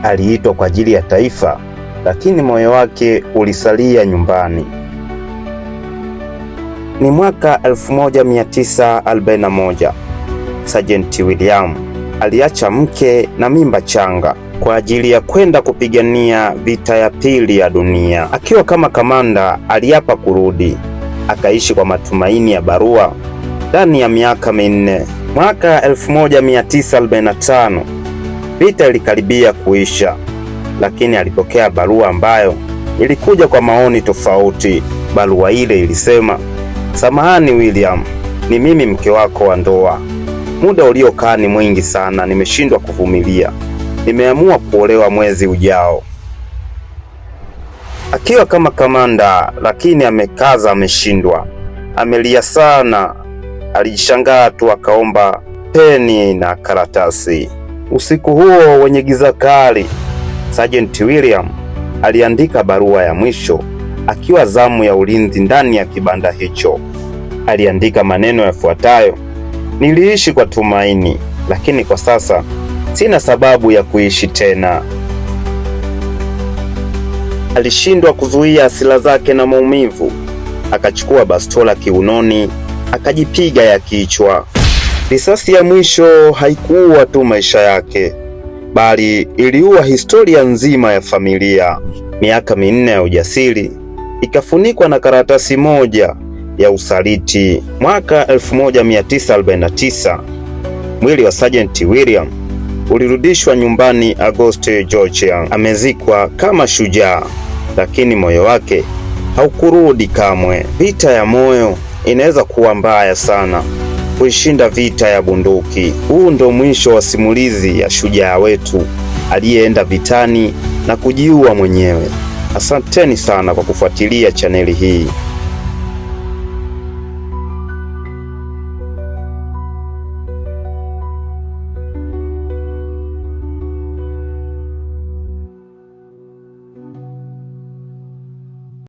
Aliitwa kwa ajili ya taifa, lakini moyo wake ulisalia nyumbani. Ni mwaka 1941. Sergeant William aliacha mke na mimba changa kwa ajili ya kwenda kupigania vita ya pili ya dunia. Akiwa kama kamanda, aliapa kurudi. Akaishi kwa matumaini ya barua ndani ya miaka 4. Mwaka 1945 vita ilikaribia kuisha, lakini alipokea barua ambayo ilikuja kwa maoni tofauti. Barua ile ilisema: "Samahani William, ni mimi mke wako wa ndoa. Muda uliokaa ni mwingi sana, nimeshindwa kuvumilia. Nimeamua kuolewa mwezi ujao." Akiwa kama kamanda, lakini amekaza, ameshindwa, amelia sana. Alijishangaa tu, akaomba peni na karatasi. Usiku huo wenye giza kali, Sergeant William aliandika barua ya mwisho akiwa zamu ya ulinzi ndani ya kibanda hicho. Aliandika maneno yafuatayo: "Niliishi kwa tumaini, lakini kwa sasa sina sababu ya kuishi tena." Alishindwa kuzuia hasira zake na maumivu, akachukua bastola kiunoni, akajipiga ya kichwa. Risasi ya mwisho haikuua tu maisha yake, bali iliua historia nzima ya familia. Miaka 4 ya ujasiri ikafunikwa na karatasi moja ya usaliti. Mwaka 1949 mwili wa Sergeant William ulirudishwa nyumbani Augusta, Georgia. Amezikwa kama shujaa, lakini moyo wake haukurudi kamwe. Vita ya moyo inaweza kuwa mbaya sana kuishinda vita ya bunduki. Huu ndo mwisho wa simulizi ya shujaa wetu aliyeenda vitani na kujiua mwenyewe. Asanteni sana kwa kufuatilia chaneli hii.